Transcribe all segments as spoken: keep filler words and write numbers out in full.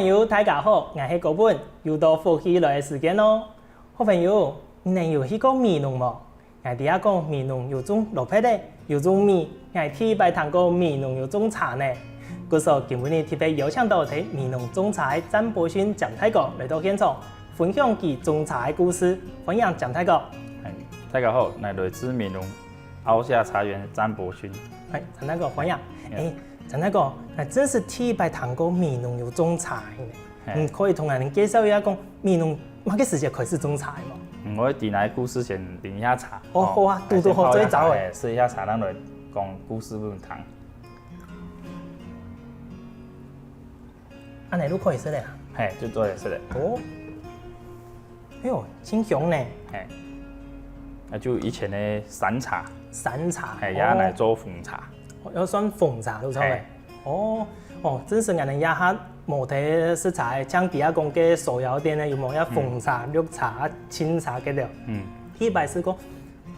朋友，大家好，𠊎係高本，又到福氣來个時間囉。好朋友，你等有去過美濃無？𠊎知啊講美濃有種蘿蔔仔，有種米，𠊎第一擺聽過美濃有種茶呢。故所今晡日特別邀請到在美濃種茶个詹伯勳詹大哥來到現場，分享佢種茶个故事。歡迎詹大哥。哎，大家好，𠊎來自美濃凹下茶園詹伯勳。哎，詹大哥，歡迎。哎，詹大哥，𠊎真係第一擺聽過美濃有種茶呢。 你可以同𠊎等介紹一下講美濃麼个時節開始種茶个無？嗯，𠊎知你个故事先啉一下茶。哦，好啊，堵堵好，最早个。哎，食一下茶，咱來講故事分你聽。恁呢就可以食了啊？嘿，就做得食了。哦，哎喲，真香呢。嘿，那就以前个山茶。山茶。嘿，也來做紅茶。哦，要算紅茶，對不對？哦，哦，真係𠊎等這下 無在食茶个，像佢啊講个手搖店呢，有無有紅茶、綠茶、青茶个了？嗯，第一擺食過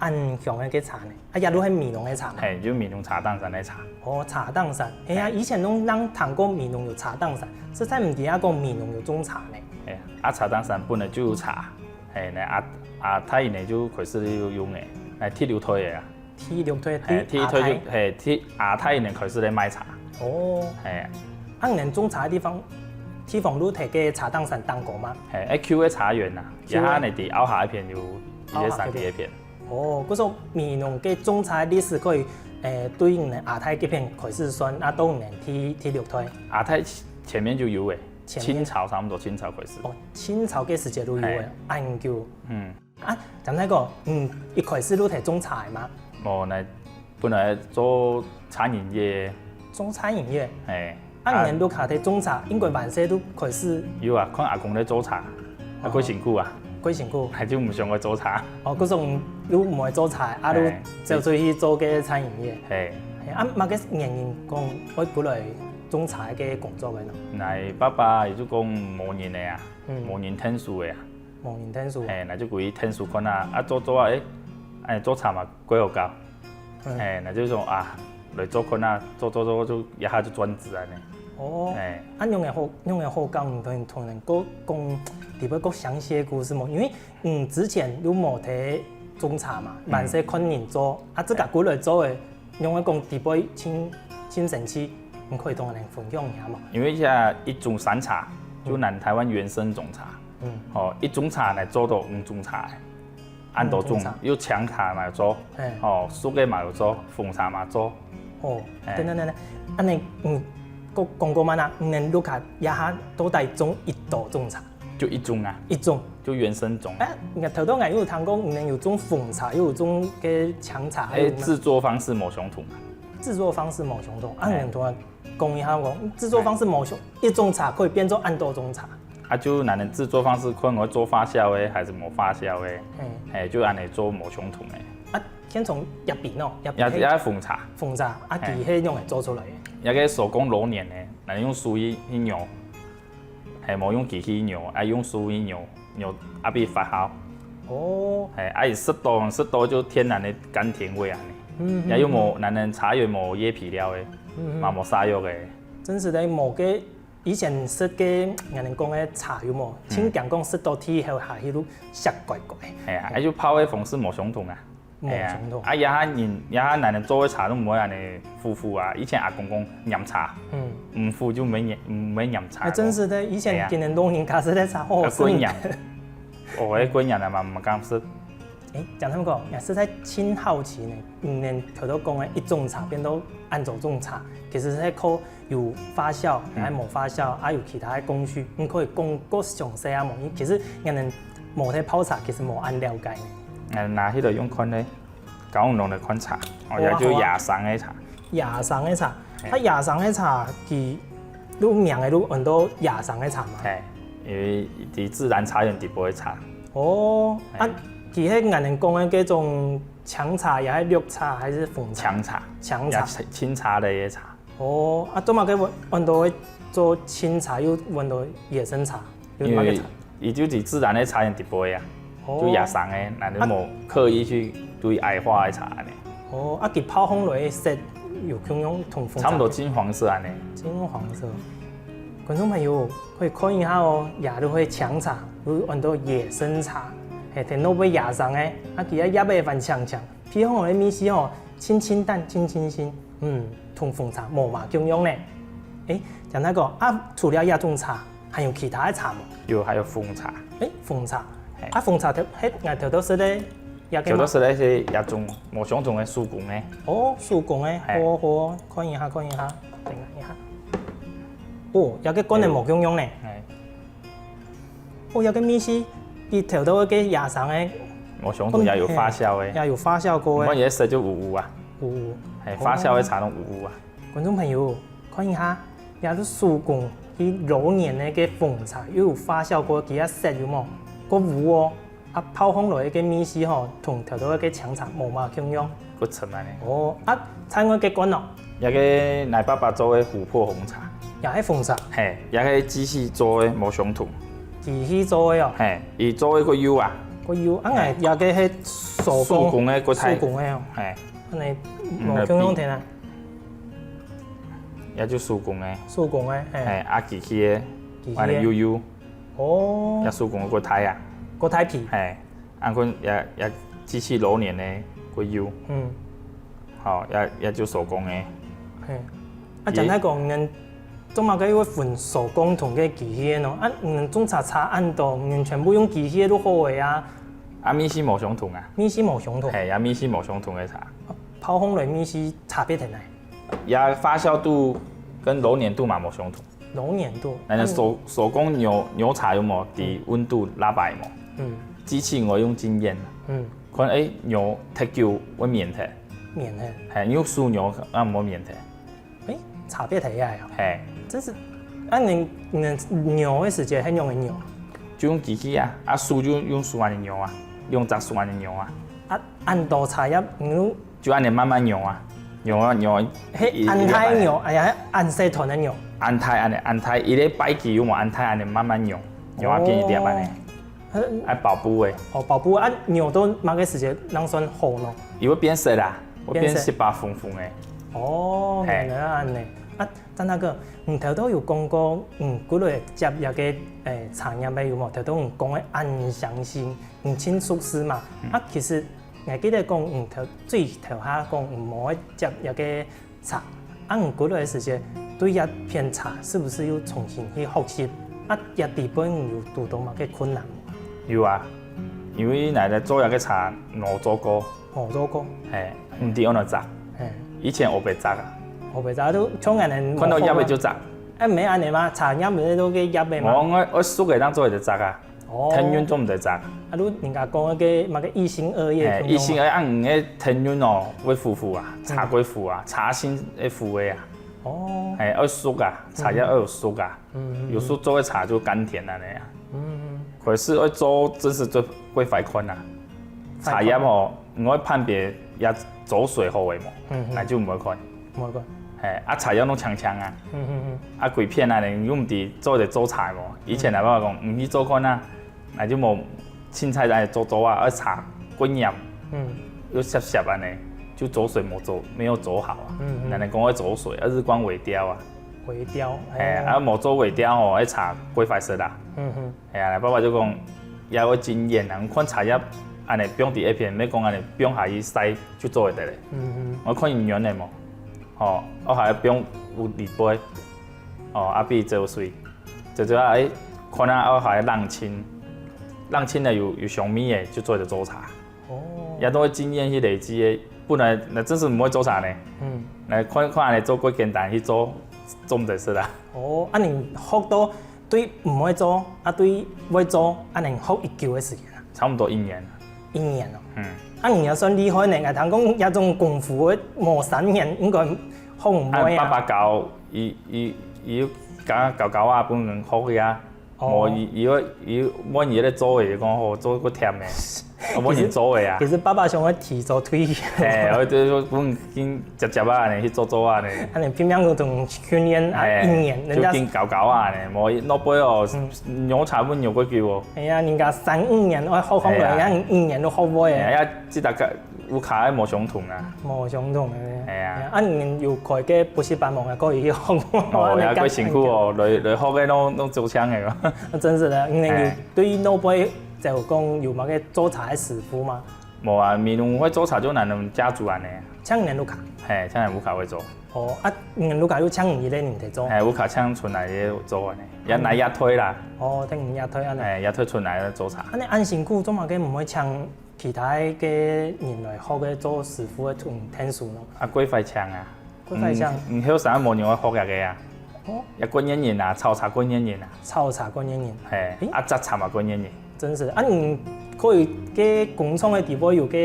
恁香个个茶呢，啊，也都係美濃个茶嘛。嘿，就美濃茶凍山个茶。哦，茶凍山，哎呀，以前攏人聽過美濃有茶凍山，實在毋知啊講美濃有種茶呢。哎，啊，茶凍山本來就有茶，嘿，那啊啊，大人呢就開始有用个，來第六代个啊。 第六代，嘿，第一代就嘿，第阿太年開始咧賣茶。哦，嘿，恁樣種茶个地方，地方就在該茶凍山頂高嘛。嘿，Q个茶園啊，這下呢在凹下一片有一个山地一片。哦，故所美濃个種茶个歷史可以，誒，對應呢阿太該片開始算，啊，到呢第第六代。阿太前面就有誒，清朝差不多清朝開始。哦，清朝个時節就有誒，恁久。嗯。 啊，張大哥，嗯，一開始就在種茶个嘛？無呢，本來做餐飲業。做餐飲業？哎。啊，你等就開始種茶，應該還細就開始。有啊，看阿公在做茶，啊，過辛苦啊。過辛苦。還就毋想愛做茶。哦，故所就毋愛做茶，啊，就走出去做个餐飲業。嘿。啊，麼个原因講會過來種茶个工作个呢？𠊎爸爸佢就講無人个啊，無人𢯭手个啊。 無人𢯭手。嘿，那就歸去𢯭手看啊，啊做做啊，誒，哎，做茶嘛，幾好搞。嘿，那就說啊，來做看啊，做做做就一下就轉職恁呢。哦，哎，啊，仰會好，仰會好搞，你同同人講講，特別講詳細个故事無？因為嗯，之前又無在種茶嘛，還細看人做，啊，自家過來做誒。 仰會講底背盡盡神奇，你可以同𠊎等分享一下無？因為這一種山茶，就南台灣原生種茶，嗯，吼，一種茶呢做到五種茶，恁多種，有青茶嘛有做，吼，熟个嘛有做，紅茶嘛做。哦，等等等等，恁呢，嗯，講講過嘛啦，你等屋下這下到底種幾多種茶？ 就一種啊，一種，就原生種。哎，你頭到𠊎有聽講，你等有種紅茶，又有種个青茶，哎，製作方式無相同啊。製作方式無相同，啊，你同𠊎講一下無？製作方式無相，一種茶可以變做恁多種茶。啊，就𠊎等製作方式看𠊎做發酵个，還係無發酵个，哎，就恁呢做無相同个。啊，先從這片哦，這片，也也紅茶，紅茶，啊，佢係仰仔做出來个？這个手工揉捻个，𠊎用手去去扭。 係無用機器扭，愛用手去扭，扭啊分發酵。哦，係，啊佢食到食到就天然个甘甜味恁呢。嗯，也又無，𠊎等茶園無椰皮料个，嘛無痧藥个。真實个，無个以前食个，𠊎等講个茶有無？盡驚講食到地下去就澀怪怪。係啊，啊就泡个方式無相同啊。 無相同。啊，這下人，這下𠊎等做个茶都毋會恁呢苦苦啊。以前阿公講飲茶，嗯，毋苦就毋會飲，毋會飲茶。真實个，以前今年老人家食个茶好食。過年，哦，過年啊嘛，毋敢食。誒，講真講，𠊎實在盡好奇呢，你等頭到講个一種茶變到恁多種茶，其實係靠 有發酵，還無發酵，啊有其他个工序，你可以講較詳細啊無？其實𠊎等無在泡茶，其實無恁了解。嗯，拿起來用看咧，教你來看茶，哦，也就野生个茶。野生个茶，啊野生个茶，佢就名个就安到野生个茶嘛。係，因為在自然茶園底背个茶。哦，啊，佢係𠊎等講个該種青茶，也係綠茶，還係紅茶？青茶。青茶。青茶類个茶。 哦，啊做麼个會安到做青茶又安到野生茶？因為佢就在自然个茶園底背啊，就野生个，𠊎等無刻意去對矮化个茶恁呢。哦，啊佢泡䟘落个色有共樣同紅茶？差毋多金黃色恁呢。金黃色。觀眾朋友，可以看一下哦，這就係青茶，又安到野生茶，係，在外背野生个，啊，佢个葉仔還青青，鼻起來个味緒吼，清清淡，清清新，嗯，同紅茶無麼共樣呢。誒，講到講啊，除了這種茶，還有其他个茶無？有，還有紅茶。誒，紅茶，嘿。啊，紅茶頭，係，𠊎頭到食个，這个嘛。頭到食个係這種無相同个手工个。哦，手工个，嘿。好哦，好哦，看一下，看一下，等一下。哦，這个罐仔無共樣呢。嘿。 哦，這个味緒比頭到个野生个無相同，也有發酵个。也有發酵過个。毋過佢个色就烏烏啊。烏烏。係，發酵个茶攏烏烏啊。觀眾朋友，看一下，這係手工去老年个該紅茶，又有發酵過，佢个色有無？過烏哦。啊，泡起來个味緒吼，同頭到个青茶無麼共樣。過沉啊呢。哦，啊，另外个罐哦。這个𠊎爸爸做个琥珀紅茶。也係紅茶。係，這个機器做个無相同。 機器做个哦。係，佢做个過幼啊。過幼，啊，𠊎這个係手工，手工个過大。手工个哦。係。恁呢無共樣聽啊。這就手工个。手工个，係。係，啊，機器个，機器个。恁呢幼幼。哦。這手工个過大啊。過大皮。係，啊，過這，這機器老年个過幼。嗯。 吼，這，這就手工个。係。啊，講來講，你做麼个會分手工同个機器个呢？啊，你種茶差恁多，你全部用機器个就好个啊。啊，味緒無相同啊。味緒無相同。係，啊，味緒無相同个茶。泡起來味緒差別在哪？這發酵度跟老年度嘛無相同。 老年度。但係手，嗯。手工牛，牛茶有無？在溫度拉擺無？嗯。機器𠊎用經驗。嗯。看，誒，牛忒久會綿忒。綿忒。係，你用手牛，啊，毋會綿忒。誒，差別忒大啊。係。真係，啊，你，你牛个時節係仰般牛？就用機器啊，啊，手就用手恁樣扭啊，兩隻手恁樣扭啊。啊，恁多茶葉，你用 就恁樣慢慢扭啊，扭啊，扭啊。係恁大扭，哎呀，恁細團个扭。恁大恁樣，恁大，一個擺機有無？恁大恁樣慢慢扭，扭啊變一粒恁樣。哦。愛包布个。哦，包布啊，扭到麼个時節正算好呢？佢會變色啦，會變色。變色白紅紅个。哦，係。原來恁樣。啊，張大哥，你頭到有講過，嗯，過來接這个，誒，茶葉个有無？頭到你講个恁詳細，你盡熟識嘛。嗯。啊，其實 𠊎記得講，你頭，最頭下講，你無愛接這个茶，啊，你過來个時節，對這片茶是毋是又重新去學習？啊，這底背你有堵到麼个困難無？有啊，因為𠊎來做這个茶，無做過。無做過。係，毋知仰般摘。係。以前烏白摘啊。烏白摘就像恁樣看到葉仔就摘。哎，毋係恁樣嘛，茶葉毋係都該葉仔嘛。無，𠊎，𠊎熟个正做得摘啊。 哦。藤韻做毋得摘。啊，就人家講該个麼个一心二葉，係，一心二葉，啊，你个藤韻哦，會苦苦啊，嗯。茶會苦啊，茶心會苦个啊。哦。係，愛熟啊，茶葉愛有熟啊。嗯，嗯，嗯。有時做个茶就甘甜恁樣啊。嗯，嗯。可是愛做，真係做過壞看啊。壞看。茶葉哦，你愛判別這走水好个無？嗯，嗯。該就毋會看。 無个。係，啊，茶葉攏青青啊。嗯，嗯，嗯。啊，規片啊，你又毋知做得做茶無？以前阿爸講，毋去做看啊，𠊎就無凊彩來做做啊，愛茶過黏，嗯。又澀澀恁樣，就走水無做，沒有做好啊。嗯，嗯。人家講愛走水，啊，日光萎凋啊。萎凋，係，哦。啊，無做萎凋吼，該茶過壞色啦。嗯，嗯。 係啊，爸爸就講，也有經驗啊，你看茶葉恁樣放在一片，毋係講恁樣放下去曬就做得了。嗯，嗯。𠊎看佢軟个無，吼，𠊎還放有裡背，吼，啊，分佢走水，走走啊，哎，看啊，𠊎還冷清，冷清个有，有香味个，就做得做茶。哦。也都係經驗去累積个，本來𠊎真係毋會做茶呢。嗯。𠊎看，看恁樣做較簡單，去做，做毋得食啦。哦，啊，你學到 對毋會做，啊，對會做，恁樣學幾久个時間啊？差毋多一年。一年哦。嗯。啊，你也算厲害呢，𠊎聽講這種功夫个無三年應該學毋會啊。啊，爸爸教，佢，佢，佢教，教教啊，分人學个啊。哦。無，佢，佢，佢問佢咧做个，講好，做較忝个。 𠊎本人做个啊。其實爸爸想愛提早退休。係，𠊎就係講，本身接接啊，恁樣去做做啊，恁樣。恁樣拼命个同訓練啊，係，一年，人家就緊搞搞啊，恁樣，無，落尾哦，嗯。牛茶分牛過久哦。哎呀，人家三五年愛學好來，哎呀。人家一年都學會了。哎呀，這大家，屋下个無相同啊。無相同个。係啊。啊，你有開个補習班無？可以學。哦，也過辛苦哦，來來學个攏攏做青个哦。真是的，你有對老輩就講有麼个做茶个師傅嗎？無啊，美濃會做茶就𠊎等家族恁呢。像你屋下。係，像你屋下會做。哦，啊，你屋下有請一個人在做？係，屋下請出來个做恁呢，也拿也推啦。哦，等你也推恁呢。係，也推出來个做茶。恁呢恁辛苦，做麼个毋會請其他个人來學个做師傅个同天數呢？啊，過快請啊。過快請。嗯，後生無人會學這个啊。哦。也過年人啊，炒茶過年人啊。炒茶過年人。係，啊，摘茶嘛過年人。真是，啊，你可以个工廠个底背有个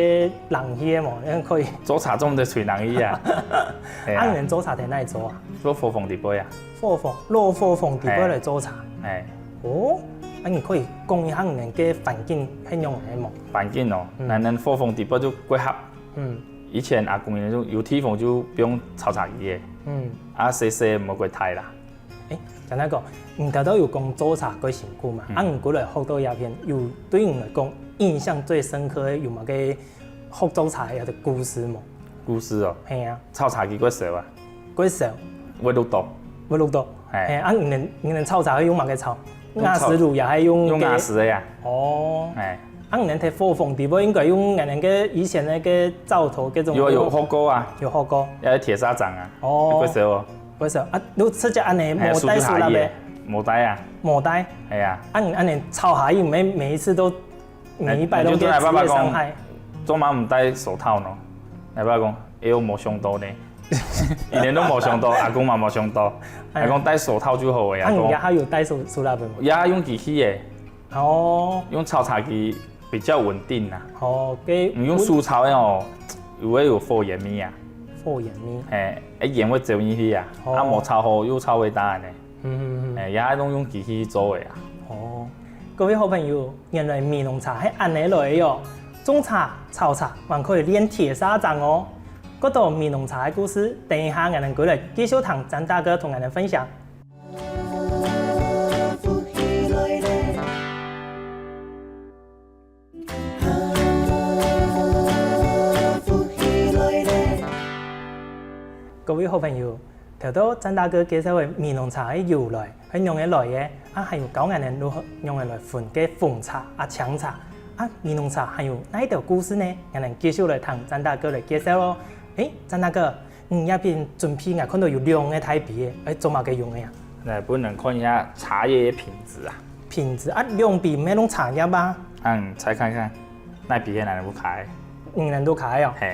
冷氣个無？可以。做茶做毋得吹冷氣啊。係啊。啊，你做茶在哪做啊？做伙房底背啊。伙房，老伙房底背來做茶。係。哦，啊，你可以講一下你个環境係仰仔無？環境哦，𠊎等伙房底背就過合。嗯。以前阿公佢等就有地方就放炒茶機个。嗯。啊，細細毋好過大啦。誒，簡單講，你頭頭有講做茶過辛苦嘛？啊，你過來學到這片，有對你來講印象最深刻个有麼个學做茶个故事無？故事哦。係啊。炒茶機過燒啊。過燒。會熝著。會熝著。係。係啊，你等你等炒茶會用麼个炒？瓦斯爐也係用。用瓦斯个呀。哦。係。啊，你等在伙房底背應該用你等个以前个灶頭該種。有有火鍋啊。有火鍋。也係鐵砂掌啊。哦。過燒哦。過燒啊，你直接恁呢無帶手laptop个？無帶啊。無帶。係啊。啊，你恁呢炒下去，每每一次都每一擺都給職業傷害。做麼毋戴手套呢？𠊎爸講，哎喲，無想到呢。以前都無想到，阿公嘛無想到，阿公戴手套就好个，啊，你也還有帶手手laptop無？也用機器个。哦。用炒茶機比較穩定啦。哦，該。你用手炒个哦，有會有火焰味啊。火焰味。哎，哎，煙會走入去啊，啊，無炒好又炒會焦呢。嗯嗯嗯。哎，也係用機器做个啊。哦，各位好朋友， 原來美濃茶係恁呢來个哦！種茶、炒茶，還可以練鐵砂掌哦！過多美濃茶个故事，等一下𠊎等過來繼續聽詹大哥同𠊎等分享。各位好朋友，頭到詹大哥介紹个美濃茶个由來， 係仰仔來个，啊還有教𠊎等如何仰仔來分該紅茶啊青茶，啊美濃茶還有哪兜故事呢？𠊎等繼續來聽詹大哥來介紹哦。誒，詹大哥，你這片準備𠊎看到有兩個大杯仔，誒，做麼个用个啊？來分你等看一下茶葉个品質啊。品質啊，兩杯毋係攏茶葉啊？嗯，猜看看，哪杯係𠊎等屋下个？你等屋下个哦？嘿。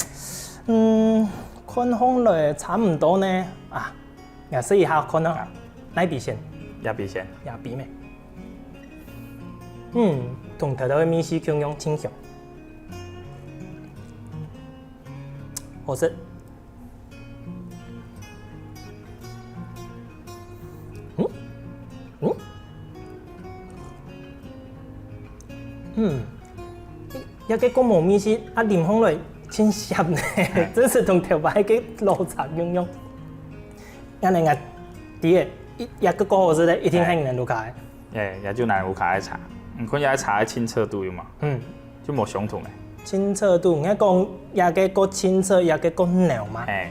嗯，看起來差毋多呢。啊， 𠊎試一下看啊，哪杯先？這杯先。這杯咩？嗯，同頭頭个味緒共樣，盡香。好食。嗯？嗯？嗯。 這個過無味緒，啊啉起來盡澀呢，真係同頭擺个落差共樣。恁呢𠊎知仔，這個過好食个，一定係你等屋下个。誒，這就𠊎屋下个茶，你看這茶个清澈度有無？嗯。就無相同个。清澈度，你講這個過清澈，這個過濃嘛？誒，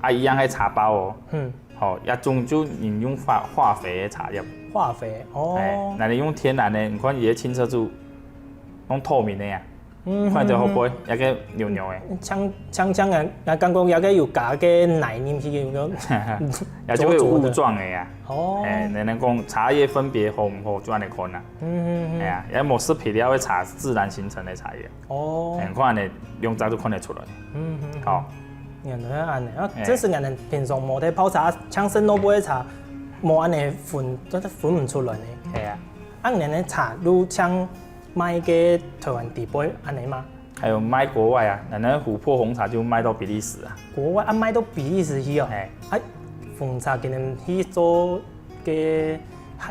啊一樣係茶包哦。嗯。 吼，這種就你用化化肥个茶葉。化肥哦。哎，若你用天然个，你看佢个清澈度，攏透明个呀。嗯，看到後背，也个牛牛个。像像像啊，啊，感覺也个有加个奶入去，有个。也就會有霧狀个呀。哦。哎，你能講茶葉分別好毋好，就恁呢看啦。嗯嗯嗯。哎呀，也無施肥料个茶，自然形成个茶葉。哦。哎，看恁呢，用隻就看得出來。嗯嗯。好。 原來係恁呢，啊，這係𠊎等平常無在泡茶，像係老輩个茶，無恁呢分，真係分毋出來呢。係啊。啊，你等个茶就像賣个台灣地區恁呢嘛？還有賣國外啊，咱个琥珀紅茶就賣到比利時啊。國外啊，賣到比利時去哦。哎。啊，紅茶今日去做个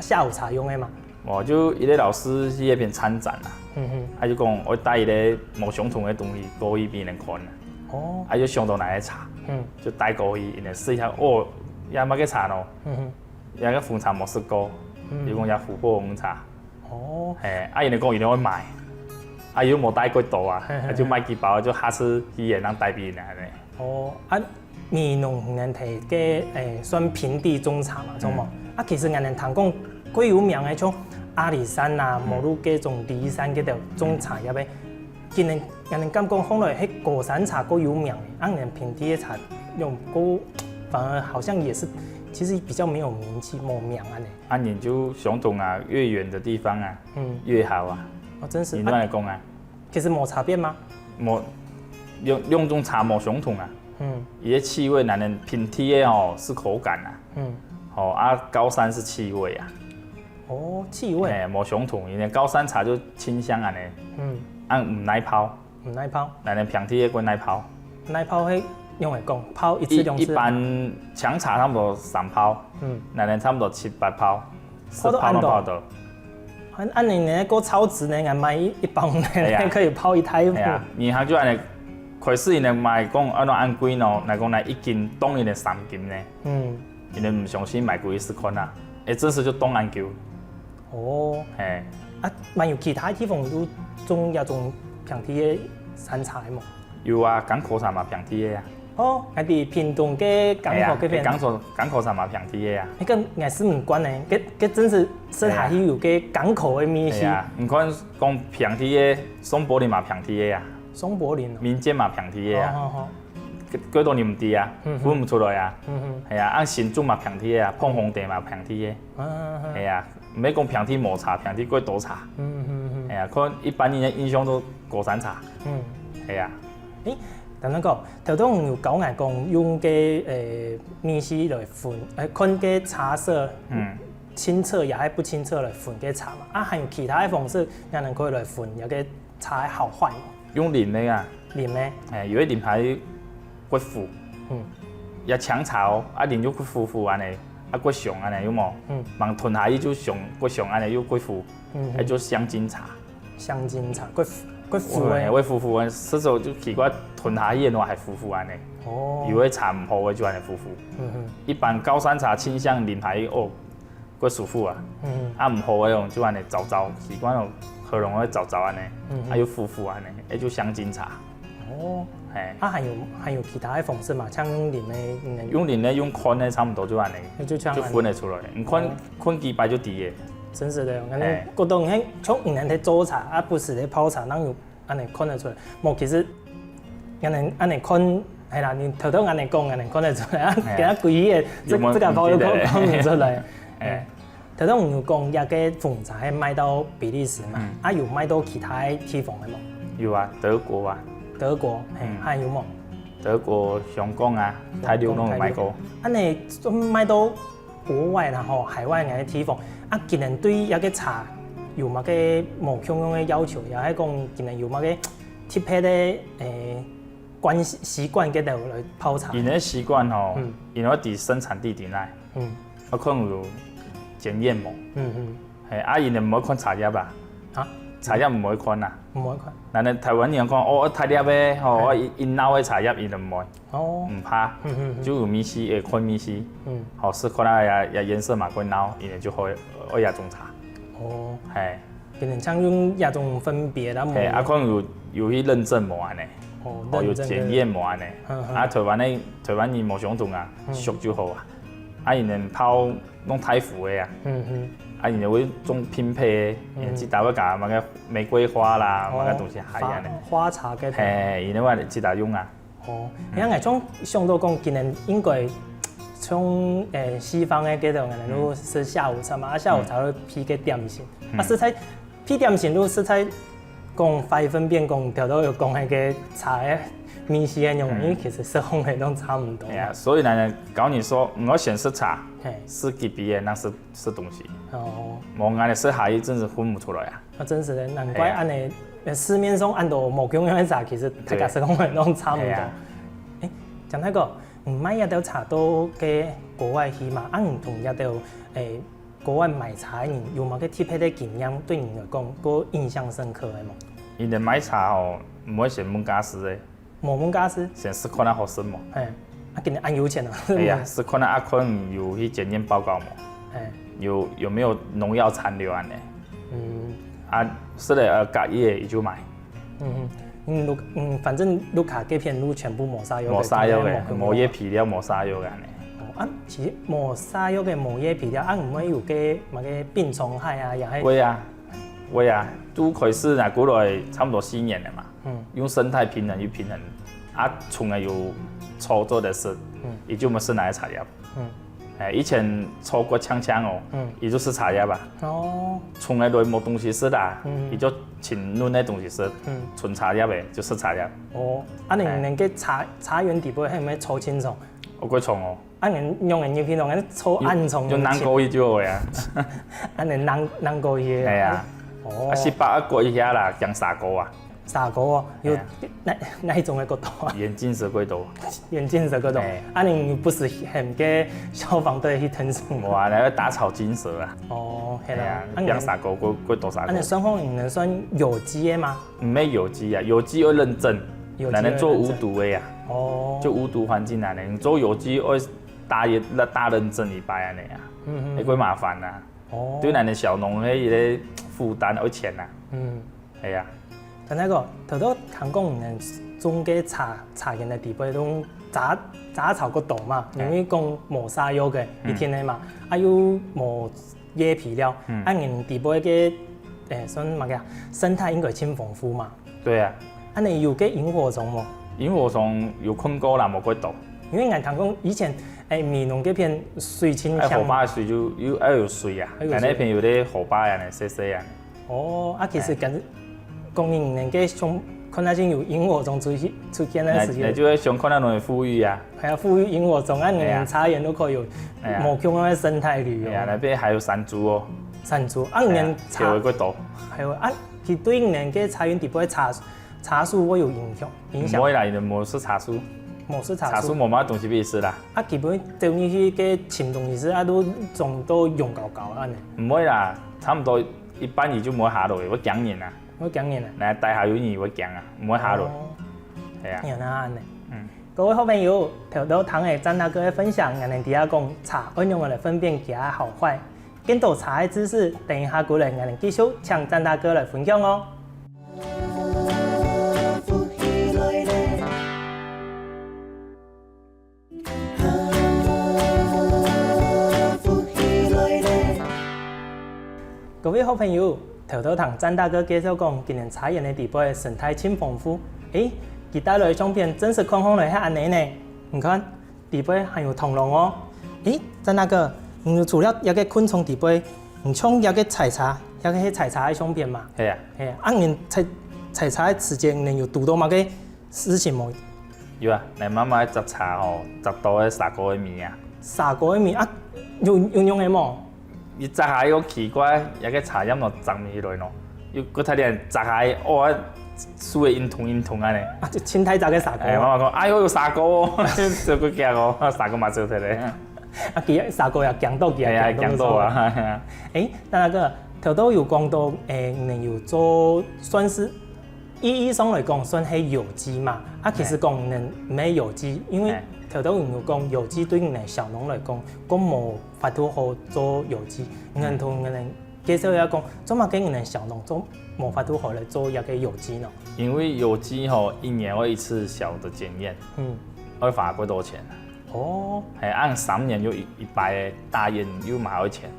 下午茶用个嘛？ 哦，就一個老師去該片參展啊，嗯哼。啊就講愛帶一個無相同个東西過去分人看啊，哦。啊就想到𠊎个茶，嗯。就帶過去，然後試一下，哦，這麼个茶咯，嗯哼。這個紅茶無食過，嗯。佢講這琥珀紅茶，哦。嘿，啊佢等講佢等愛買，啊又無帶幾多啊，啊就買幾包，就下次去也能帶分人恁樣。哦，啊，美濃你等个，誒，算平地種茶嘛，著無？啊，其實𠊎等聽講，過有名个像阿里山啊、無就該種梨山該兜種茶葉个，佢等，佢等感覺看來係高山茶過有名个，啊，你等平地个茶用過，反而好像也是，其實比較沒有名氣、無名恁樣。啊，人就相同啊，越遠的地方啊，嗯，越好啊。哦，真是。你亂來講啊。其實無差別嗎？無，兩，兩種茶無相同啊。嗯。佢个氣味，𠊎等平地个吼係口感啊。嗯。吼，啊，高山係氣味啊。哦，氣味。嘿，無相同，因為高山茶就清香恁樣。嗯。啊，毋耐泡。毋耐泡。𠊎等平地个較耐泡。耐泡係用來講，泡一次兩次。一，一般薑茶差不多三泡，嗯。𠊎等差不多七八泡。 泡到恁多。係泡到恁多。恁，恁樣呢，過超值呢，𠊎買一，一包呢，哎呀。可以泡一大壺。哎呀，人客就恁樣，開始佢等買講，啊，哪恁貴呢？來講來一斤當然係三斤呢。嗯。佢等毋相信，買過去試看啊，哎，真實就當恁久。哦。嘿。啊，還有其他地方有種這種平地个山茶个無？有啊，江口茶嘛平地个啊。 哦，𠊎知屏東个江口該片。哎呀，江口，江口茶嘛平地个啊。該个𠊎食毋慣呢，該，該真係食下去有該江口个味緒。哎呀，你看講平地个，松柏林嘛平地个啊。松柏林哦。民間嘛平地个啊。好，好，好。幾，幾多年毋知啊，嗯哼。分毋出來啊。嗯哼。哎呀，啊新竹嘛平地个啊，膨風地嘛平地个。啊，啊，啊。哎呀，毋係講平地無茶，平地較多茶。嗯，嗯，嗯。哎呀，可能一般人个印象都高山茶。嗯。哎呀。誒，等等講， 頭先你有教𠊎講用个，誒，味緒來分，誒，看个茶色，嗯。清澈也係不清澈來分个茶嘛。啊，還有其他个方式，也能夠來分這个茶个好壞無？用啉个啊。啉个。哎，有个啉下去較苦。嗯。也青茶哦，啊，啉就較苦苦恁樣，啊，較香恁樣，有無？嗯。吂吞下去就香，較香恁樣，又較苦，嗯哼。哎，就香精茶。 香精茶，較苦，較苦个。會，會苦苦个，食著就奇怪，吞下去个話還苦苦恁樣。哦。有个茶毋好个就恁樣苦苦。嗯哼。一般高山茶清香啉下去哦，較舒服啊。嗯哼。啊，毋好个哦，就恁樣燥燥，習慣了喉嚨會燥燥恁樣，嗯哼。啊，又苦苦恁樣，哎，就香精茶。哦。嘿。啊，還有，還有其他个方式嘛，像用啉个，嗯。用啉个、用看个，差不多就恁樣，就像恁樣。就分得出來。你看，哦。看幾擺就知个。 真實个，𠊎等，嘿。覺得你看，像你等在做茶，啊，毋係在泡茶，哪有恁樣看得出來？無，其實，𠊎等恁樣看，係啦，你頭頭恁樣講，𠊎等看得出來，啊，嘿。今仔日佢个，這，有無，這個泡就看，有無記得？看毋出來。嘿。嘿。頭頭你有講，這个紅茶係賣到比利時嘛，嗯。啊，有賣到其他个地方个無？有啊，德國啊。德國，嘿，嗯。還有無？德國、香港啊，大陸都有賣過。香港、大陸。恁樣，賣到 國外啦吼，海外个地方，啊，佢等對這个茶有麼个無共樣个要求，也係講佢等有麼个特別个，誒，慣習，習慣个來泡茶？佢等个習慣吼，嗯。佢等愛知生產地在哪，嗯。啊，可能有檢驗無？嗯，嗯。嘿，啊，佢等毋會看茶葉啊。啊？茶葉毋會看啊。毋會看。但係台灣人看，哦，大粒个，吼，嗯。𠊎一，一鬧个茶葉，佢等毋會。 哦。毋怕，嗯，嗯，嗯。就有味緒，會看味緒。嗯。好，試看啊，也，也顏色嘛，較鬧，佢等就會，愛這種茶。哦。嘿。可能像用這種分別啦，嘿，啊，無。可能有，有去認證無恁樣。哦，哦，有檢驗無恁樣。認證个。嗯，嗯。啊，台灣个，台灣人無相同啊，嗯。熟就好啊。啊，佢等泡弄大壺个啊。嗯，嗯。啊，佢等會種拼配个，嗯。佢等自家會加麼个玫瑰花啦，哦，麼个東西下去恁樣。花，花茶个。嘿，佢等會自家用啊。 哦，嗯。你看，𠊎像想到講，今年應該像，誒，西方个該種，可能都是下午茶嘛，啊，下午茶會配个點心。嗯。啊，實在，配點心都實在講，會分辨講，頭頭有講該个茶个味緒个樣，嗯。因為其實食風个都差毋多。哎呀，所以呢，教你說，你要選擇茶，嘿。試幾杯个，該係，試東西。哦。無，恁樣食下去真係分毋出來啊。 啊，真實个，難怪恁樣，嘿啊。呃，市面上恁多無共樣个茶，其實大家食講个攏差毋多。對啊。嘿啊。誒，講到這个，你賣這兜茶到該國外去嘛？啊，你同這兜，誒，國外買茶个人有麼个特別个經驗，對你來講，較印象深刻个無？佢等買茶吼，毋會先問價數个。 無問價數？先試看啊好食無？嘿，啊，今年恁有錢啊。哎呀，試看啊，啊，看有去檢驗報告無？嘿。有，有沒有農藥殘留恁樣？嗯。啊，食了，呃，合意个，佢就買。嗯嗯，嗯，屋嗯，反正屋下該片路全部無啥藥个，無啥藥个，全部無藥肥料，無啥藥个恁呢。哦，啊，其實無啥藥个無藥肥料，啊，毋會有个麼个病蟲害啊，也係。會啊，會啊，都開始拿過來差不多四年了嘛。嗯。用生態平衡去平衡，啊，從來有草做得食，嗯。佢就毋係拿來茶葉。嗯。哎，以前草割淨淨哦，嗯。佢就係茶葉啊。哦。從來都無東西食啊，嗯。佢就清嫩个東西食，嗯。純茶葉个，就係茶葉。哦，啊，你哎。恁个茶，茶園底背係毋係草清爽？哦，過重哦。啊，你用个入去弄，恁草恁重，用，用冷鍋去就好呀。啊，你冷，冷鍋去。哎呀。哦。啊，十八啊，過一下啦，講砂鍋啊。砂鍋哦，有哎呀。哪，哪一種个骨頭啊？眼鏡蛇骨頭。眼鏡蛇骨頭。哎。啊，你毋係喊个消防隊去㧯水嗎？無啊，那個打草驚蛇啊。哦，係啦。哎呀，啊，你用砂鍋，過，過多砂鍋。啊，你算講你能算有機个嗎？毋係有機啊，有機愛認證，有機愛認證。哪能做無毒个呀？哦。就無毒環境啊，你做有機愛打，打認證一擺恁呢啊，嗯嗯。會過麻煩啊。哦。對咱个小農个一個負擔，愛錢啊。嗯。係啊。但係个，頭頭聽講你種个茶，茶園个底背，用雜，雜草較多嘛，哎。因為講無啥藥个，嗯。一定个嘛，啊，又無藥肥料，嗯。啊，你底背个，誒，算麼个啊？生態應該盡豐富嘛。對啊。啊，你有个螢火蟲無？螢火蟲有看過啦，無幾多。因為𠊎聽講以前，誒，美濃該片水盡強。哎，河壩个水就，又愛有水啊，愛有水。𠊎該片有个河壩啊，細細啊。 哦，啊，其實哎。感覺講你恁个想，看到就有螢火蟲出去，出現个時間。那，那就會想看到恁个富裕啊。還有富裕螢火蟲，啊，你哎呀。連茶園都可以有，哎呀。無共樣个生態旅遊。哎呀，那邊還有山豬哦。山豬，啊，哎呀，你連茶，有一個島。還有啊，佢對恁个茶園底背茶，茶樹會有影響，影響。毋會啦，佢無食茶樹。無食茶樹。茶樹無麼个東西分佢食啦。啊，佢會走入去該尋東西食，啊，都種到勇高高恁呢。毋會啦，差毋多 一般佢就毋會下落，會驚人啊。會驚人啊。來，底下有人會驚啊，毋會下落。哦。係啊。原來恁呢。嗯。各位好朋友，頭頭聽了詹大哥个分享，𠊎等知影講茶愛仰般來分辨佢个好壞。更多茶个知識，等一下過來，𠊎等繼續請詹大哥來分享哦。 各位好朋友，頭頭聽詹大哥介紹講，今年茶園个底背生態盡豐富。誒，佢帶來个相片真實看起來係恁呢呢。你看，底背還有螳螂哦。誒，詹大哥，你除了這個昆蟲底背，你像這個採茶，這個係採茶个相片嘛？係啊。係啊，啊，你採，採茶个時間，你有堵到麼个 事情無？有啊，𠊎媽媽摘茶吼，摘到該蛇哥个尾啊。蛇哥个尾啊，有，有用个無？佢摘下又奇怪，這個茶葉喏，摘毋起來喏，又過大點摘下，哦，手會翕痛翕痛恁呢。啊，就盡大隻个蛇哥。哎，媽媽講，哎喲，有蛇哥哦，就過驚哦，蛇哥嘛走忒咧。啊，佢蛇哥也驚到，佢也哎呀，驚到，驚到啊！誒，那個頭頭有講到，誒，你有做算是 意義上來講，算係有機嘛。啊，其實講呢，毋係有機，因為嘿。頭頭有講有機對𠊎等小農來講，講無法度好做有機。嘿。𠊎等同𠊎等介紹一下講，做麼个𠊎等小農做無法度好來做一個有機呢？因為有機吼，一年會一次小的檢驗，嗯。會花過多錢。 哦。係，恁三年又一，一擺个大驗又嘛愛錢，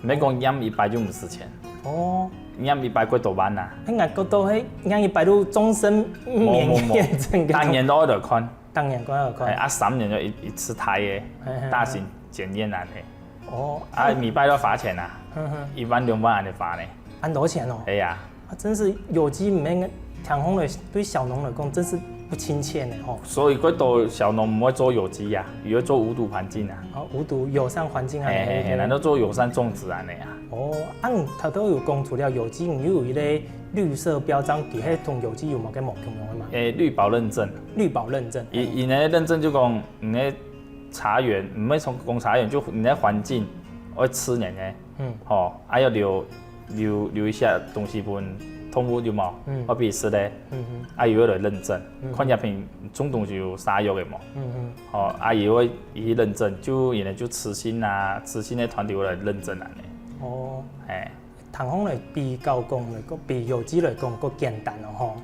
毋係講驗一擺就毋使錢。哦。驗一擺幾多萬啊？哎，𠊎覺得係驗一擺都終身免驗證个。無，無，無。逐年都愛來看。逐年都愛來看。係，啊，三年就一，一次大个，嘿，嘿，大型檢驗恁呢。哦。啊，每擺都罰錢啊，哼哼。一萬兩萬恁呢罰呢。恁多錢哦？係啊。 啊，真是有機毋免，聽講來，對小農來講，真是不親切呢吼。所以，幾多小農毋會做有機啊，佢會做無毒環境啊。哦，無毒友善環境啊，嘿，嘿，嘿，嘿。𠊎等做友善種植恁呢啊。哦，啊，你頭頭有講，除了有機，你又有一個綠色標章，佢係同有機有麼个無共樣个嘛？誒，綠保認證。綠保認證。佢，佢个認證就講，你个茶園，毋係講茶園，就你个環境愛自然个。 嗯。吼，啊，愛留，留，留一些東西分動物有無？嗯。好比食个，嗯，嗯。啊，佢會來認證，嗯。看入邊種東西有啥藥个無？嗯，嗯。吼，啊，佢會，佢去認證，就，佢等就慈心啊，慈心个團體會來認證恁呢。哦。嘿。聽講來比較講來講，比有機來講，較簡單哦，吼。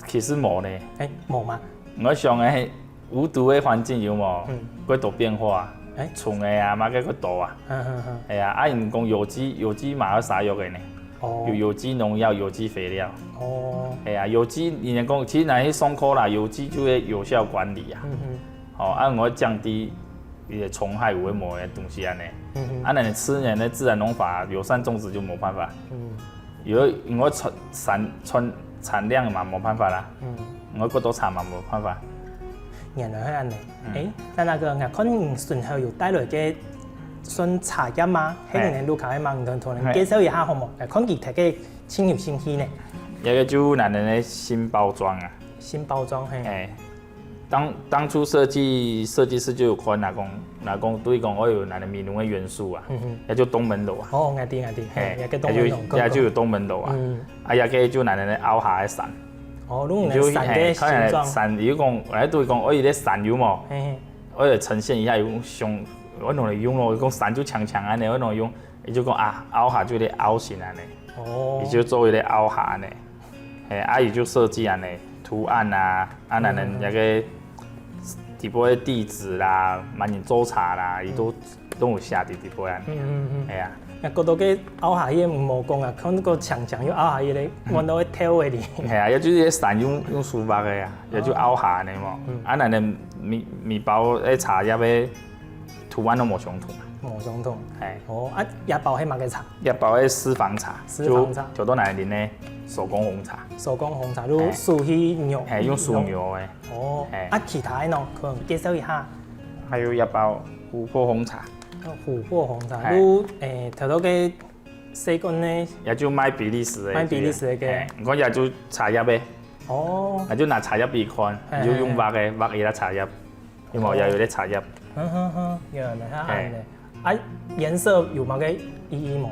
其實無呢。欸，無嘛？𠊎想个無毒个環境有無？嗯。過多變化，欸。蟲仔啊，麼个過多啊。嗯，嗯，嗯。係啊，啊，人講有機，有機嘛愛灑藥个呢。哦。有有機農藥、有機肥料。哦。係啊，有機，人家講，其實若去上課啦，有機就會有效管理啊。嗯哼。哦，啊，𠊎降低一些蟲害有的無的東西恁呢。嗯哼。啊，那你自然的自然農法，友善種植就無辦法。嗯。有的，𠊎產，產，產，產量嘛，無辦法啦。嗯。𠊎過多產嘛，無辦法。原來係恁呢。嗯。欸，那那個，𠊎看你順後有帶來个算茶葉嗎？係你个屋下个嗎？你同，同人介紹一下好無？𠊎看佢大概深入興趣呢。這個就咱个新包裝啊。新包裝，嘿。欸。 當，當初設計，設計師就有看，若講，若講對講，哦，有哪个美濃个元素啊，嗯哼。也就東門樓啊。哦，𠊎知，𠊎知，嘿，也叫東門樓，也就，也就有東門樓啊。嗯。啊，也个就哪个凹下个山。哦，弄个山个形狀。就，嘿，看起來山，有講，哎，對講，哦，有个山有無？嘿嘿。我有呈現一下，有像，我弄来用咯，有講山就強強安尼，我弄用，伊就講啊，凹下就有个凹形安尼。哦。伊就做一个凹下安尼。 嘿，啊，伊就設計安尼，圖案啊，啊，咱个底部个地址啦，麼人做茶啦，伊都，都有寫佇底部安尼。嗯嗯嗯。嘿啊。那過多个凹下去个毋好講啊，看个強強又凹下去咧，彎到會跳个哩。嘿啊，也就是个山用，用手畫个啊，也就凹下安尼嘛。嗯。啊，咱个米，米包个茶葉个 圖案都無相同啊。無相同。嘿。哦，啊，這包係麼个茶？這包个私房茶，私房茶。就，就到哪裡呢？手工紅茶。手工紅茶，用手去揉。嘿，用手揉个。哦，嘿。啊，其他个呢？可能介紹一下。還有這包琥珀紅茶。哦，琥珀紅茶，嘿。就，誒，頭頭个細罐呢？也就賣比利時个。賣比利時个。嘿，你看這就茶葉个。哦。那就拿茶葉俾你看，嘿，你就用畫个，嘿，嘿。畫一粒茶葉。 有無？也有个茶葉。哼哼哼，原來係恁呢。嘿。啊，顏色有麼个意義無？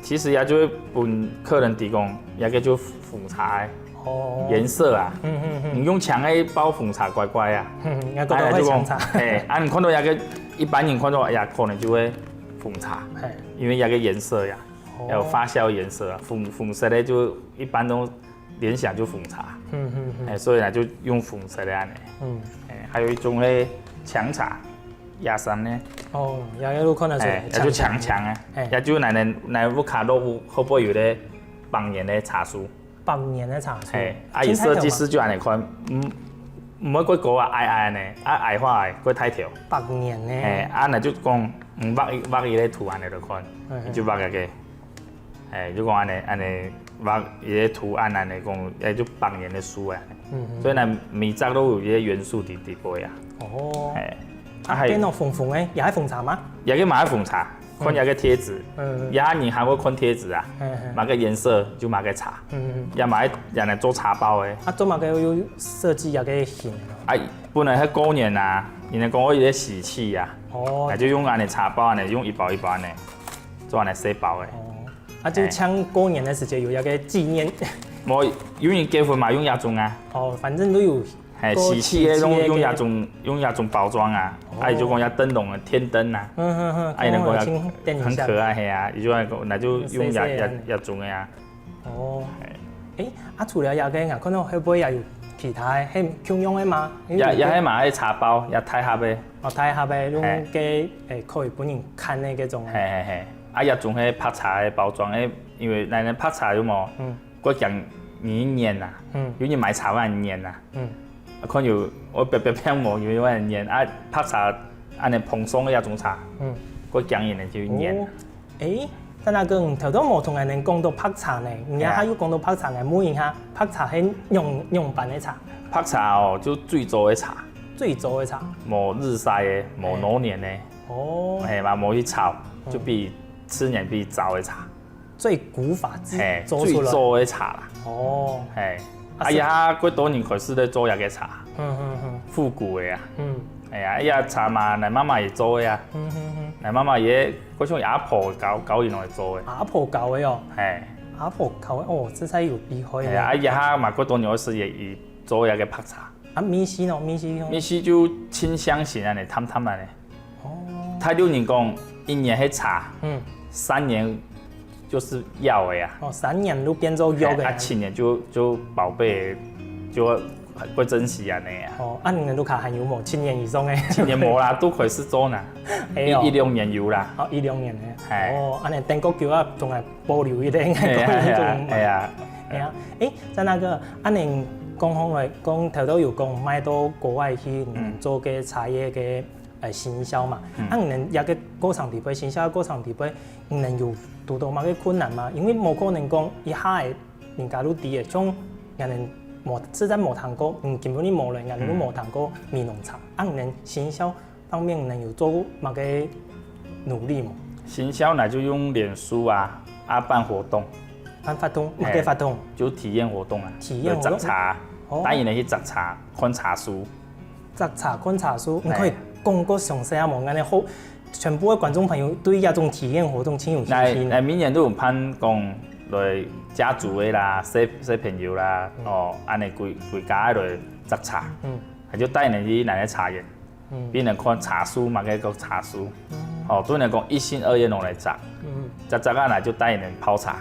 其實也就會分客人提供，也个就紅茶个，哦，顏色啊。嗯嗯嗯。你用青个包紅茶怪怪啊。嗯，也覺得會青茶。哎，就講，嘿，啊，你看到也个，一般人看到，哎呀，可能就會紅茶，嘿。因為也个顏色呀，哦。還有發酵顏色啊，紅，紅色个就一般都 聯想就紅茶。嗯嗯嗯。哎，所以呢，就用紅色个安尼。嗯。哎，還有一種个薔茶，野生个。哦，也，也有看得出來，哎，也就薔薔个，哎。也就咱个，咱屋下落戶會不會有个百年个茶樹？百年个茶樹。哎，啊，伊設計師就安尼看，嗯，毋會過高啊，矮矮呢，啊，矮化个，過大條。百年呢？哎，啊，那就講，嗯，畫一，畫一个圖案來看，哎，哎。伊就畫一个。 哎，就講安尼，安尼畫一个圖案安尼講，哎，就百年个樹啊。嗯嗯。所以呢，每隻都有一个元素佇，佇背啊。哦。哎。啊，啊，還有，變到紅紅个，也係紅茶嗎？也个嘛係紅茶，嗯。看也个貼紙。嗯。也你還會看貼紙啊，嗯嗯。麼个顏色就麼个茶。嗯嗯。也嘛係，也來做茶包个。啊，做麼个有設計這个形啊？啊，本來係過年啊，人家講有一个喜氣啊，哦。那就用安尼茶包安尼，用一包一包安尼。 做安尼細包个。哦，啊，就像過年个時節有一个紀念。嘿。無，有人結婚嘛，用這種啊。哦，反正都有。嘿，過喜氣个用，親戚个。用這種，用這種包裝啊。哦。啊，伊就講這燈籠个天燈啊。嗯嗯嗯，啊，伊能講這，哦，請等一下。很可愛，嘿啊，伊就講，那就用這，細細个。這，這種个啊。哦。嘿。誒，啊，除了這个，𠊎看到會不會也有其他个，係共樣个嗎？也，也係嘛，係茶包，也大盒个。 哦，大盒个，用，嘿。个，誒，可以分人看个該種。嘿嘿嘿，啊，這種係白茶个包裝个，因為咱个白茶有無？嗯。過驚人黏啊，嗯。有人買茶會黏啊。嗯。啊，看有，𠊎別別別無，有人黏，啊，白茶安尼蓬鬆个這種茶，嗯。過驚人个就黏。哦。 誒，但那個你頭先無同𠊎等講到白茶呢，你這下又講到白茶，𠊎問一下，白茶係仰，仰般个茶？白茶哦，就最早个茶。最早个茶。無日曬个，無老年个。哦。嘿嘛，無去炒，嗯。就比自然比燥个茶。最古法之，嘿，做出來。最早个茶啦。哦。嘿。啊，啊，是。這下幾多年開始咧做這个茶。嗯嗯嗯。復古个啊。嗯。哎呀，這茶嘛，𠊎媽媽也做个啊。嗯嗯嗯。𠊎媽媽也 該種阿婆教，教佢來做个。阿婆教个哦。嘿。阿婆教个，哦，這才有厲害呢。嘿啊，啊，這下嘛，過多年時也，也做這个白茶。啊，味緒呢？味緒呢？味緒就清香型安尼，淡淡安尼。哦。大陸人講，一年係茶，嗯。三年就是藥个啊。哦，三年就變做藥个啊。嘿，啊，七年就，就寶貝个就會珍惜恁樣啊。哦，啊，你等屋下還有無？七年以上个？七年無啦，都開始做啦。哎喲。一、一兩年有啦。哦，一兩年个。哎。哦，恁樣等較久啊，總愛保留一點，哎呀，哎呀，哎呀。哎呀，哎，張大哥，恁樣講好來，講頭到有講賣到國外去，嗯，做个茶葉个，呃，行銷嘛。嗯。啊，你等這个過程裡背，行銷个過程裡背，你等有堵到麼个困難嗎？因為無可能講一下仔 人家都知个，像𠊎等無，實在無聽過，嗯，根本就無人，𠊎等都無聽過美濃茶。啊，你等行銷方面，你等有做過麼个努力無？行銷呢，就用臉書啊，啊，辦活動。辦活動，麼个活動？就體驗活動啊，體驗活動？就摘茶，哦。帶人去摘茶，看茶樹。 摘茶、看茶樹，你可以講較詳細啊無？恁樣好，全部个觀眾朋友對這種體驗活動盡有興趣呢。來，來，每年都有辦講來家族个啦，小、小朋友啦，嗯。哦，恁樣歸、歸家來摘茶，嗯。佢就帶人去𠊎个茶園，嗯。分人看茶樹嘛，該个茶樹，嗯。哦，對人講一心二意攏來摘，嗯。摘摘啊，來就帶人泡茶。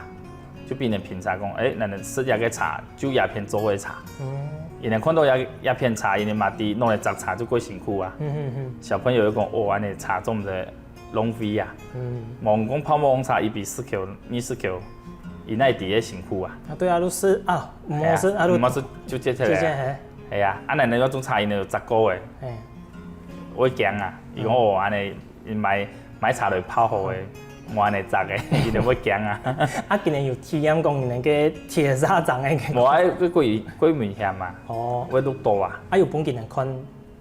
就分人品茶講，欸，𠊎等食這个茶，就這片做个茶。嗯。佢等看到這、這片茶，佢等嘛知，拿來摘茶就過辛苦啊。嗯，嗯，嗯。小朋友又講，哦，恁樣茶做毋得浪費啊。嗯。無講泡沫紅茶一杯十箍、二十箍，佢哪知个辛苦啊。啊，對啊，就係啊，毋好食啊，哎呀，就毋好食就接起來啊。接起來。哎呀，啊，𠊎等愛種茶，佢等有摘過个。哎。會驚啊，佢講，嗯。哦，恁樣 買、買茶來泡好个，無恁樣摘个，佢等會驚啊。啊，今年有體驗講你等个鐵砂掌个感覺？無啊，過、過、過危險嘛。哦。會摝到啊。啊，有分佢等看？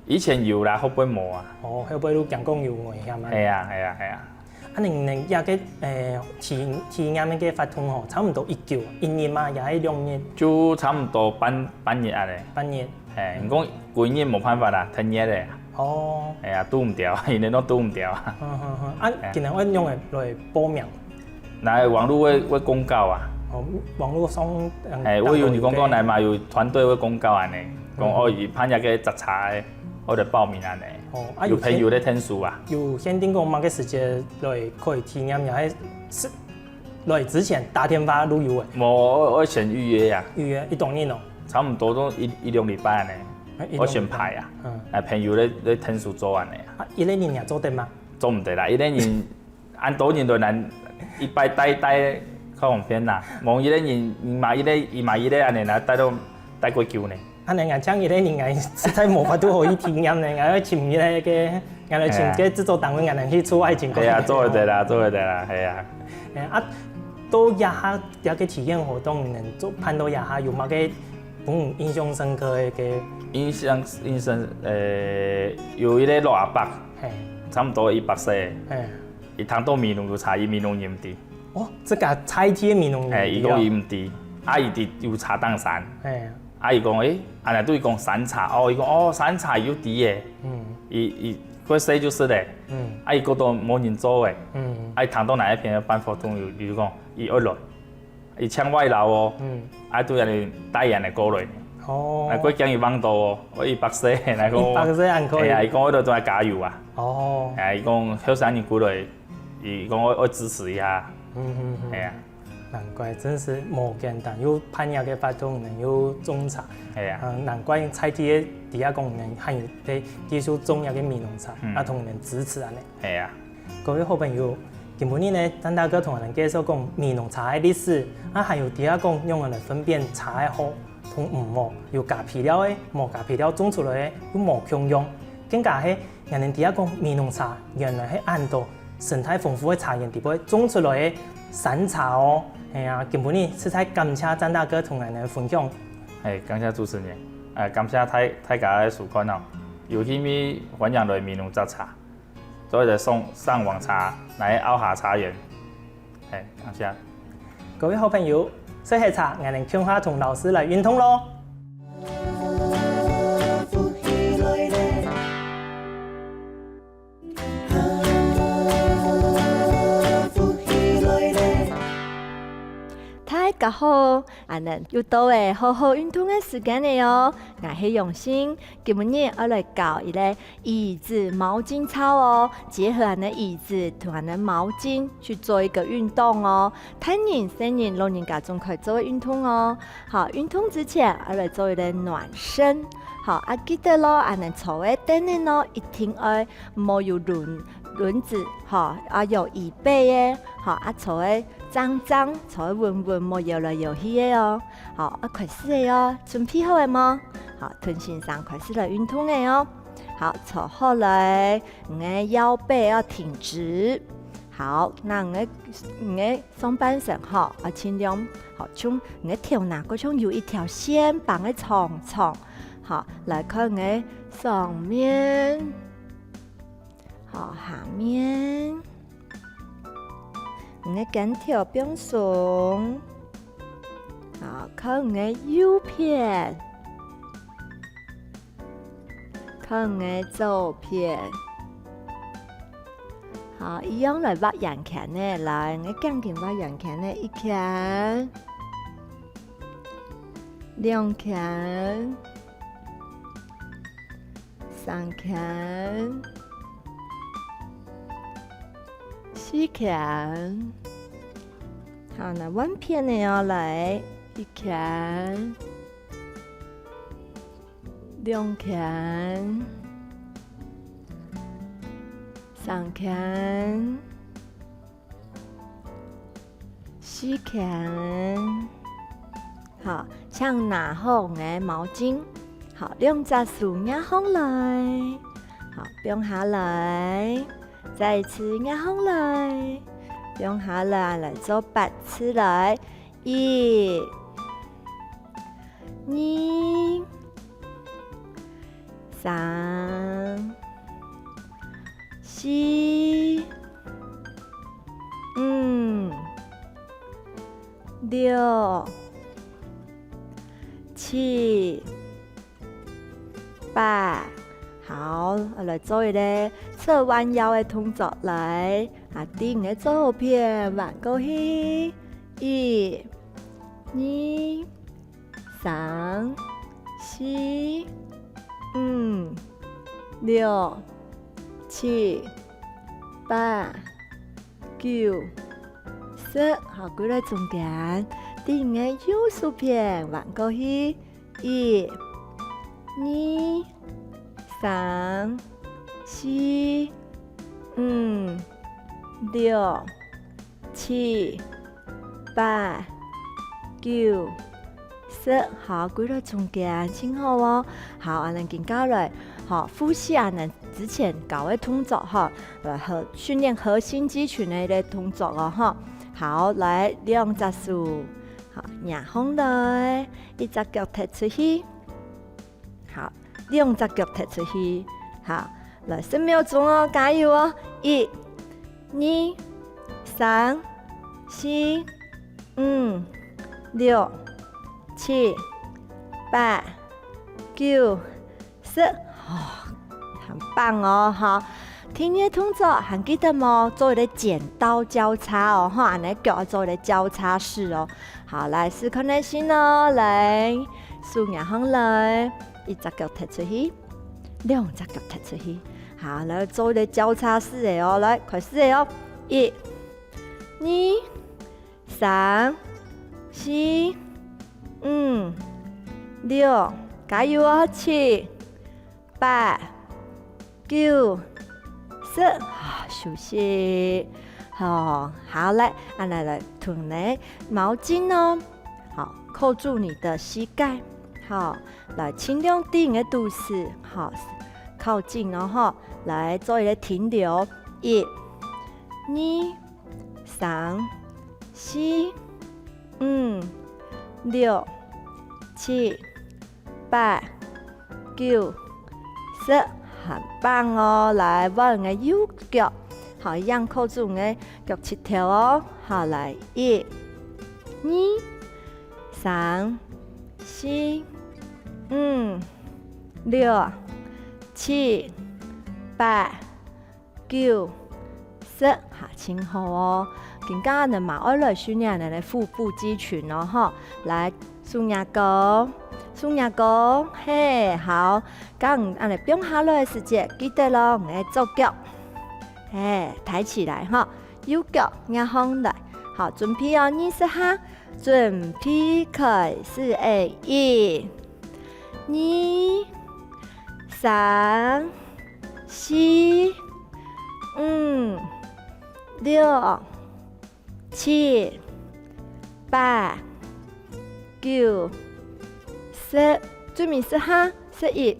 以前有啦，後尾無啊。哦，後尾都驚講有危險啊。係啊，係啊，係啊。啊，你等這个，呃，體、體驗个活動吼，差毋多幾久？一日嘛，也係兩日？就差毋多半、半日恁樣。半日。 嘿，你講歸日無辦法啦，天熱个啊。哦。哎呀，堵毋著，佢等都堵毋著啊。嗯，嗯，嗯。啊，哎呀。今年愛仰般來報名？來網路會、會公告啊。哦，網路上，嗯，哎，會有人公告，當然有个。來嘛，有團隊會公告恁樣，講，嗯。哦，佢辦一个摘茶个，愛來報名恁樣。哦，啊，有朋友在𢯭手啊。有限定講麼个時間來可以體驗，也係、係來之前打電話就有个？無，愛、愛先預約啊。預約，幾多日哦？差毋多都一、一兩禮拜恁樣。 欸，愛先排啊。嗯。啊，朋友咧、咧𢯭手做恁樣啊。啊，一個人也做得嗎？做毋得啦，一個人恁多人都難，一擺帶、帶較方便啦。無一個人，你嘛一個，佢嘛一個恁樣啦，帶到、帶幾久呢？恁樣𠊎像一個人，𠊎實在無法度好去體驗呢，𠊎愛尋一個个 𠊎來尋个製作單位，𠊎等去出外景過。係啊，做得啦，做得啦，係啊。哎，啊，到這下，這个體驗活動，你等做、辦到這下，有麼个，嗯，印象深刻个？印象、印象，呃，有一個老阿伯，嘿。差毋多一百歲，嘿。佢聽到美濃有茶，佢美濃人毋知。哦，自家在地个美濃人毋知哦。嘿，佢講佢毋知，啊，佢知有茶凍山。嘿。 啊，佢講，欸，恁樣對佢講山茶，哦，佢講，哦，山茶有知个。嗯。佢、佢過世就係咧。嗯。啊，佢過到無人做个。嗯。啊，佢聽到哪一片个辦活動有，比如講，佢愛來，佢請外勞哦。嗯。啊，對恁樣帶恁樣過來呢。哦。啊，過驚佢忘到哦，我一百歲，來講，一百歲還可以。哎呀，佢講我都做加油啊。哦。哎，佢講後生人過來，佢講我、我支持一下。嗯，嗯，嗯。哎呀。 難怪，真係無簡單，又辦這个活動，又種茶。係啊。嗯，難怪在地个知啊講，還有在繼續種這个美濃茶，嗯。啊，同𠊎等支持恁樣。係啊。各位好朋友，今晡日呢，張大哥同𠊎等介紹講美濃茶个歷史，啊，還有知啊講，仰般來分辨茶个好同毋好，有加肥料个，無加肥料種出來个，又無共樣。更加係 𠊎等知啊講美濃茶原來係恁多生態豐富个茶園底背種出來个山茶哦。係啊，今晡日實在感謝張大哥同𠊎等分享。係，感謝主持人，呃，感謝大、大家个收看哦。有興趣歡迎來美濃摘茶，做一個賞、賞黃茶，來奧哈茶園。 係，感謝。各位好朋友，食忒茶，𠊎等共下同老師來運動咯。大家好，恁呢又到了好好運動个時間了哦。𠊎係永新，今晡日愛來教一個椅子毛巾操哦，結合恁呢椅子同恁呢毛巾去做一個運動哦。大人、細人、老人家總可以做个運動哦。好，運動之前愛來做一個暖身。好，啊，記得咯，恁呢坐个凳仔咯，一定愛無有輪輪子，吼，啊有椅背个，吼，啊坐个正正，坐个穩穩，莫搖來搖去个哦。好，啊開始了哦，準備好了無？好，同先生開始來運動了哦。好，坐好來，你个腰背要挺直。好，該你个你个上半身吼，啊盡量，好，像你个頭那个像有一條線，放个長長，好，來看你个上面。 好，下面，你个肩頭放鬆，好，看你个右片，看你个左片，好，一樣來畫圓圈仔，來，你个頸根畫圓圈仔，一圈，兩圈，三圈。 四圈。好，該換片仔哦，來，一圈，兩圈，三圈，四圈。好，請拿好你个毛巾。好，兩隻手擎䟘來。好，放下來。 再一次擎䟘來，放下來，來做八次來。一、二、三、四、五、六、七、 八。好，來做一個側彎腰个動作，來，啊，對你个左片彎過去，一、二、三、四、五、六、七、八、九、十。好，歸來中間，對你个右手片彎過去， 一、二、三、四、五、六、七、八、九、十。好，歸來中間，盡好哦。好，恁呢緊過來，好，複習恁呢之前教个動作吼，來核訓練核心肌群个一個動作哦吼。好，來，兩隻手，好，擎䟘來，一隻腳踢出去。 好，兩隻腳踢出去。好，來，十秒鐘哦，加油哦！一、二、三、四、五、六、七、八、九、十。哦，很棒哦，哈！第二動作還記得無？做一個剪刀交叉哦，哈，恁呢腳要做一個交叉式哦。好，來，試看看先哦，來，手擎䟘來，一隻腳踢出去。 兩隻腳踢出去。好，來做一個交叉式个哦，來，開始个哦。一、二、三、四、五、六，加油哦！七、八、九、十，好，休息。好，好，來，恁呢來同你毛巾哦，好，扣住你的膝蓋，好， 來，盡量對你个肚屎，吼，靠近哦，吼。來，做一個停留。一、二、三、四、五、六、七、八、九、十，很棒哦。來，換你个右腳，好，一樣扣住你个腳膝頭哦。好，來，一、二、 三、四、五、六、七、八、九、哈，盡好哦。今下呢嘛愛來訓練𠊎等个腹部肌群哦，吼。來，手擎高，手擎高，嘿，好。當𠊎等放下來个時節，記得哦，𠊎等个左腳，嘿，抬起來，吼，右腳擎䟘來。好，準備哦，二十下，準備開始，欸，一、二、三、四、五、六、七、八、九、十，最尾十下，十一、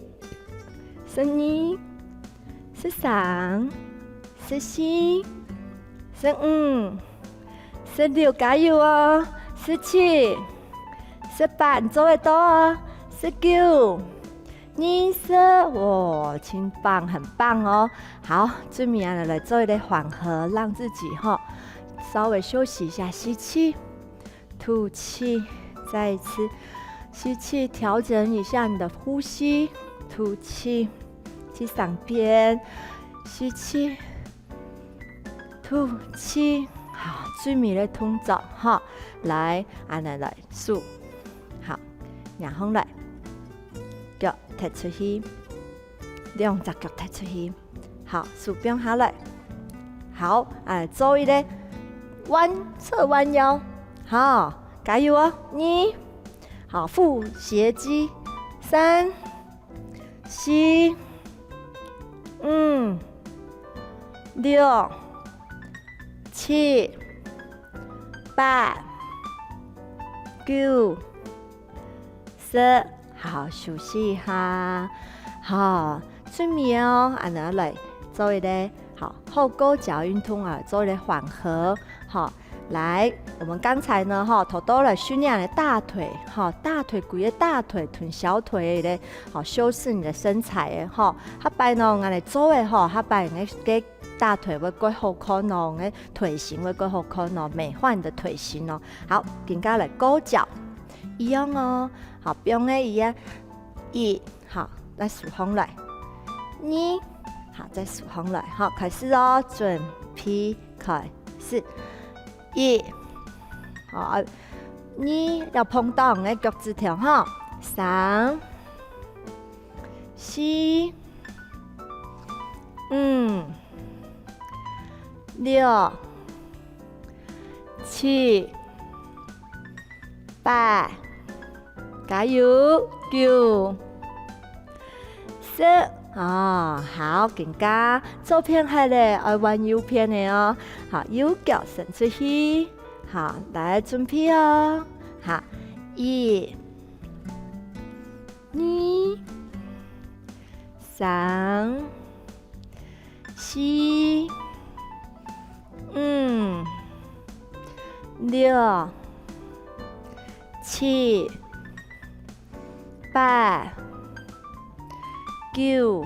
十二、十三、十四、十五、十六，加油哦！十七、十八，你做得到哦！十九、二十，哇，盡棒，很棒哦！好，最尾啊，來做一個緩和，讓自己吼稍微休息一下，吸氣，吐氣，再一次吸氣，調整一下你的呼吸，吐氣，第三遍，吸氣，吐氣，好，最尾个動作哈，來，恁樣來，手，好，擎䟘來，腳踢出去，兩隻腳踢出去，好，手放下來，好，啊，做一個彎，側彎腰，好，加油哦，二，好，腹斜肌，三、四、五、六、七、八、九、十，好，休息一下。好，最尾哦，恁樣來做一個，好，後勾腳運動啊，做一個緩和，好。來，我們剛才呢，哈，頭到來訓練个大腿，哈，大腿，整個大腿同小腿个，好，修飾你的身材个，哈。下擺呢，𠊎來做个，哈，下擺你个大腿會較好看哦，你个腿型會較好看哦，美化你的腿型哦。好，今下來勾腳，一樣哦，好，放个一樣，一，好，再手䟘來，二，好，再手䟘來，好，開始哦，準備開始，一，好，二，要碰到你个腳趾頭哈，三、四、五、六、七、八，加油，九、十。哦，好，今下左片歇咧，愛換右片个哦。好，右腳伸出去。好，來，準備哦。好，一、二、三、四、五、六、七、八、九、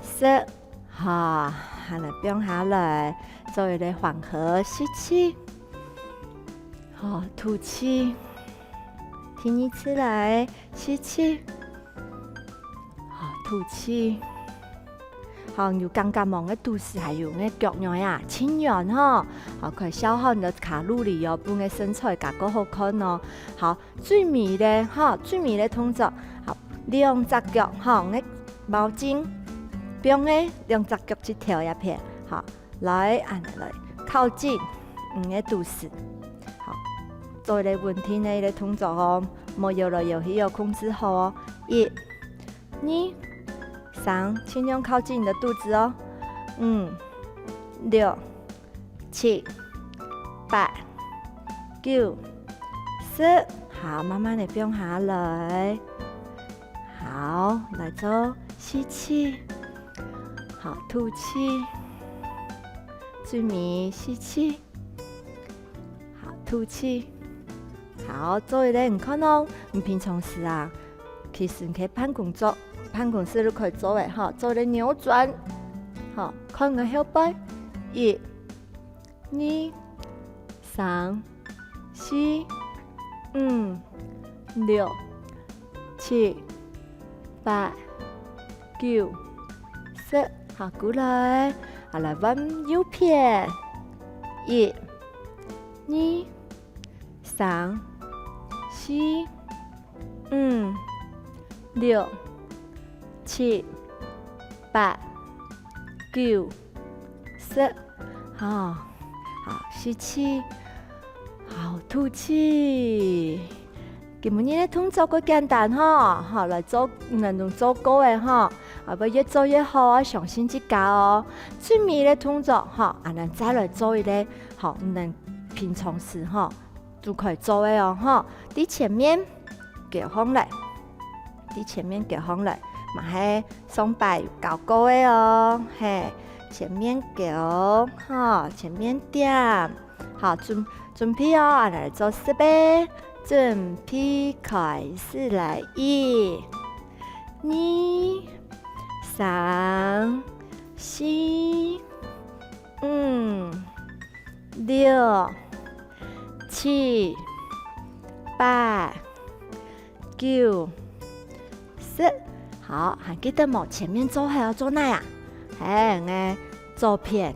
十，好，還來放下來，做一個緩和，吸氣，好，吐氣。第二次來，吸氣，好，吐氣。好，有感覺無？你个肚屎還有你个腳呢啊，盡軟吼。好，可以消耗你个卡路里哦，分你个身材較較好看哦。好，最尾咧，吼，最尾个動作，好，兩隻腳，吼，你个毛巾，放个兩隻腳趾頭這片，好，來，恁樣來，靠近你个肚屎，好，做一個穩定个一個動作哦，莫搖來搖去哦，控制好哦，一、二、三，盡量靠近你的肚子哦，五、六、七、八、九、十，好，慢慢的放下來。好，來做吸氣，好，吐氣，最尾吸氣，好，吐氣。好，做一個你看哦，你平常時啊，其實你可以辦公桌，辦公室都可以做个哈，做一個扭轉，好，看你个後背，一、二、三、四、五、六、七、八、九、十，好，過來。好，來換右片。一、二、三、四、五、六、七、八、九、十。好，好，吸氣，好，吐氣。今晡日个動作蓋簡單吼，好，來做，嗯，做過个吼，啊，會越做越好哦，相信自家哦。最尾个動作吼，啊，恁再來做一個，好，你等平常時吼，都可以做个哦，吼。在前面，跍䟘來，在前面跍䟘來，嘛係上擺有教過个哦，嘿，前面跍，吼，前面點，好，準，準備哦，啊，來做十個，準備開始來，一、二、三、四、五、六、七、八、九、十。好，還記得無？前面做好愛做哪啊？嘿，𠊎左片、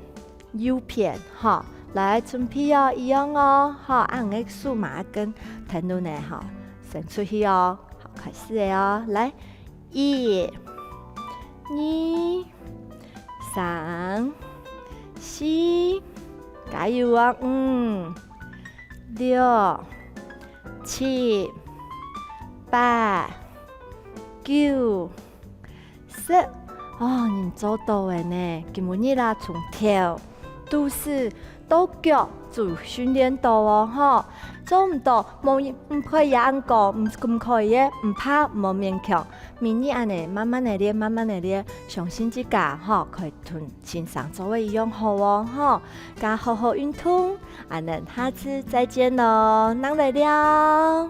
右片，吼，來準備哦，一樣哦，吼，啊，𠊎手嘛跟跈等呢，吼，伸出去哦。好，開始了哦，來，一、二、三、四，加油哦！五、六、七、八、九、十。哦，你做到了呢！今晡日啦，從頭、肚屎到腳就訓練到哦，吼！做毋到，無，毋可以恁講，毋，毋可以个，毋怕，毋好勉強。 每日恁仔慢慢仔練，慢慢仔練，相信自家吼，可以同先生做个一樣好哦，吼。加好好運動，恁仔下次再見囉，正來尞。